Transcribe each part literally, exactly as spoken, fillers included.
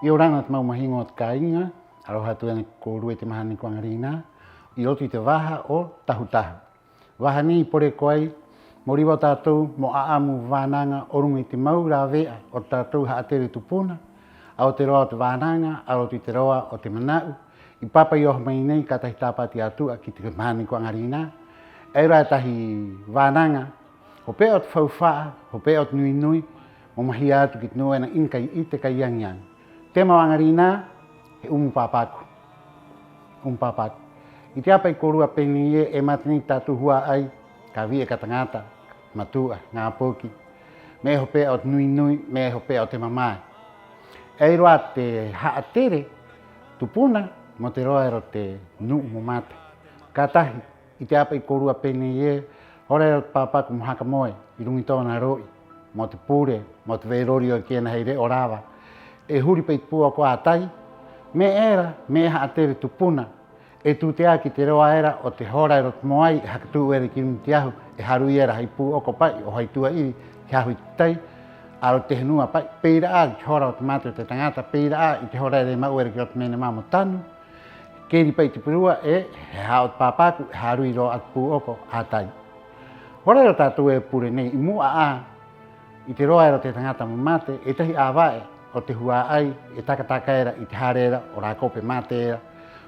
'Iorana te mau mahiŋo o te kāiŋa, aroha atu ena ki a kōrua i te mahana nei ko 'aŋarinā, 'i roto i te vaha o Tahu-tahu. Vaha nei i poreko ai mo riva o tātou mo 'a'amu vānaŋa o ruŋa i te mau rāve'a o te tātou ha'atere tupuna, a o te roa o te vānaŋa, a roto i te roa o te mana'u, i papa i oho mai nei ka tahi tāpati a tu'a ki te mahana nei ko 'aŋarinā. E ai rō 'ā e tahi vānaŋa hope'a o te faufa'a, hope'a o te nui-nui, mo mahia atu ki te nu'u ena 'ina kai 'ite, kai aŋi-aŋi. Te mau 'aŋarinā, he 'umu pāpaku. 'Umu pāpaku. 'Ite 'ā pa'i kōrua pē nei ē: e mate nei te tātou hua'ai, ka vi'e, ka taŋata, matu'a, ŋā poki, me'e hope'a o te nui-nui, me'e hope'a o te mamae. E ai rō 'ā te ha'atere tupuna mo te roa era o te nu'u mo mate. Ka tahi, 'ite 'ā pa'i kōrua pē nei ē: hora era o te pāpaku mo haka moe 'i ruŋa i tō'ona ro'i, mo te pure, mo te velorio e kī ena hai re'o rava, e huri pa'i te pū'oko 'ātai. Me'e era, me'e ha'atere tupuna, e tute 'ā ki te roa era o te hora era o te mōai e haka tu'u era ki ruŋa i te ahu, e harui era hai pū'oko pa'i 'o hai tu'a 'ivi ki haho i te tai, a roto i te henua pa'i. Pē ira 'ā i te hora o te mate o te taŋata, pē ira 'ā i te hora era e ma'u era ki roto i te menemā mo tanu, keri pa'i te purua, 'e he ha'o te pāpaku, e harui rō 'ā te pū'oko 'ātai. Hora era o tātou e pure nei, 'i mu'a 'ā i te roa era o te taŋata mo mate, e tahi 'āva'e o te hua'ai e taka-taka era i te hare era o rā kope mate era,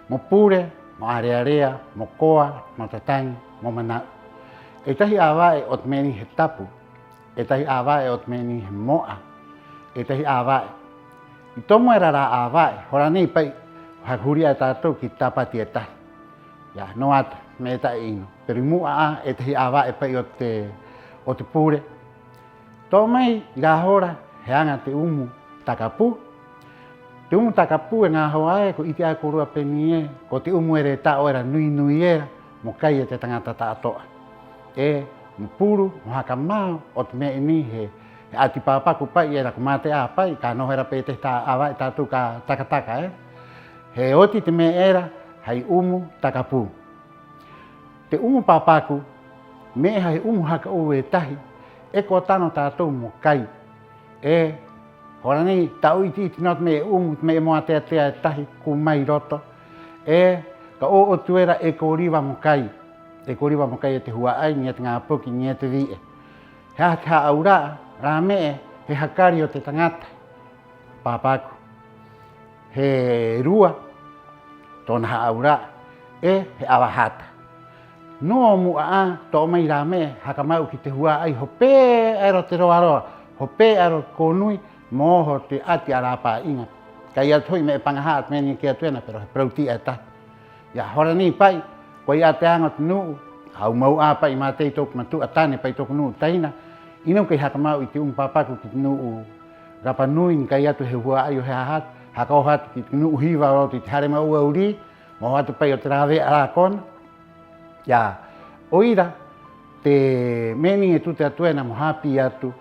mo pure, mo 'ārea-rea, mo koa, mo tataŋi, mo mana'u. E tahi 'āva'e o te me'e nei he tapu, e tahi 'āva'e o te me'e nei he mo'a, e tahi 'āva'e. I tomo era rā 'āva'e, hora nei pa'i, haka huri 'ā e tātou ki te tāpati e tahi. Ia, nō atu, me'e ta'e 'ino. Pero 'i mu'a 'ā, e tahi 'āva'e pa'i o te, o te pure. To'o mai i rā hora, he aŋa te 'umu takapū. Te 'umu takapū, e ŋā hoa ē, ko 'ite 'ā kōrua pē nei ē: ko te 'umu era e ta'o era nui-nui era mo kai e te taŋata ta'ato'a. 'E mo puru, mo haka mao o te me'e nei he, he 'ati pāpaku pa'i era ko mate 'ā pa'i, ka noho era pē tahi 'āva'e tātou ka taka-taka, ē. He oti te me'e era hai 'umu takapū. Te 'umu pāpaku, me'e hai 'umu haka 'ou e tahi, e ko tano tātou mo kai. 'E hora nei, ta'o 'iti-'iti nō te me'e 'umu, te me'e moa tea-tea e tahi kū mai roto. 'E ka 'ō'otu era e ko riva mo kai. E ko riva mo kai e te hua'ai, ŋē te ŋā poki, ŋē te vi'e. He aha te hā'aura'a? Rā me'e he hakari o te taŋata pāpaku. He rua tō'ona hā'aura'a, 'e he 'avahata. Nō mu'a 'ā, to'o mai rā me'e haka ma'u ki te hua'ai hope'a era o te roa-roa, hope'a era o te kōnui, mo oho te 'ati a rā pā'iŋa. Ka ai atu ho'i me'e paŋaha'a te me'e nei e kī atu ena, pero he parauti'a e tahi. Ia, hora nei pa'i, ko ai 'ā te aŋa o te nu'u, a au mau 'ā pa'i, mātei tō'oku matu'a tane pa'i, tō'oku nu'u taina, 'ina a au kai haka ma'u i te 'umu pāpaku ki te nu'u rapa nui, 'ina kai atu he hua'ai 'o he aha atu, haka oho atu ki te nu'u hiva o roto i te hare ma'u-ma'u rī, mo oho atu pa'i o te rāve'a rā kona. Ia, 'o ira, te me'e nei e tute atu ena mo hāpī atu,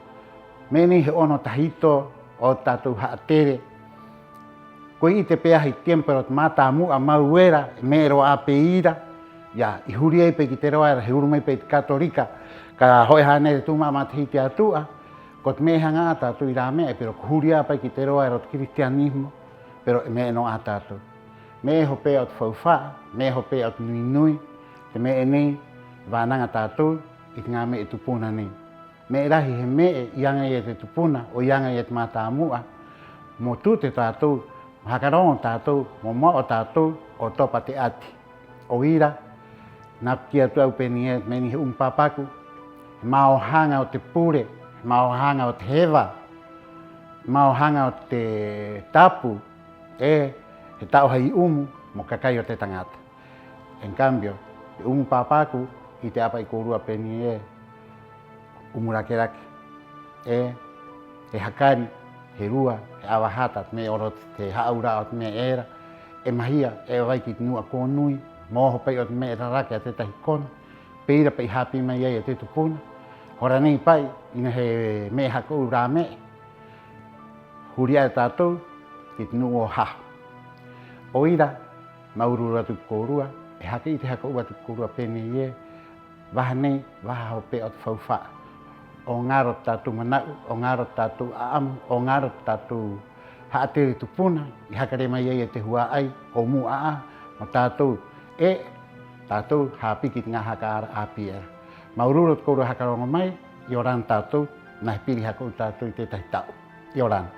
me'e nei he 'ono tahito o te tātou ha'atere. Ko 'ite pēaha i te tiempo era o te mātāmu'a mau era, e me'e rō 'ā pē ira, ia, i huri ai pa'i ki te roa era, he uru mai pa'i te katorika, ka ho'e hānere tū ma'a matahiti a tu'a, ko te me'e haŋa 'ā tātou i rā me'e, pero ko huri 'ā pa'i ki te roa era o te kristianismo, pero e me'e nō 'ā tātou. Me'e hope'a o te faufa'a, me'e hope'a o te nui-nui, te me'e nei vānaŋa tātou i te ŋā me'e tupuna nei. Me'e rahi he me'e i aŋa ai e te tupuna, 'o i aŋa ai e te mātāmu'a, mo tute tātou, mo haka roŋo tātou, mo ma'o tātou 'o topa te 'ati. 'O ira, nā, ko kī atu a au pē nei ē: me'e nei he 'umu pāpaku, he mao haŋa o te pure, he mao haŋa o te heva, he mao haŋa o te tapu, 'e he ta'o hai 'umu mo ka kai o te taŋata. En cambio, te 'umu pāpaku, 'ite 'ā pa'i kōrua pē nei ē: 'umu rake-rake. 'E he hakari, he rua, he 'avahata te me'e o roto i te hā'aura'a o te me'e era, e mahia, e va'ai ki te nu'u kōnui, mo oho pa'i o te me'e rarake a tētahi kona, pē ira pa'i i hāpī mai ai e te tupuna. Hora nei pa'i, 'ina he me'e haka 'ou rā me'e, huri 'ā e tātou ki te nu'u o haho. 'O ira, māuru-uru atu ki a kōrua, e haka 'ite, haka 'ou atu ki a kōrua pē nei ē: vaha nei, vaha hope'a o te faufa'a. 'O ŋaro te tātou mana'u, 'o ŋaro te tātou 'a'amu, 'o ŋaro te tātou Ha'atere tupuna i haka rē mai ai e te hua'ai o Mu'a 'ā mo tātou, 'e tātou hāpī ki te ŋā haka 'ara 'āpī era. Māuru-uru o te kōrua haka roŋo mai. 'Iorana tātou, nā he piri haka 'ou tātou i te tētahi ta'u. 'Iorana.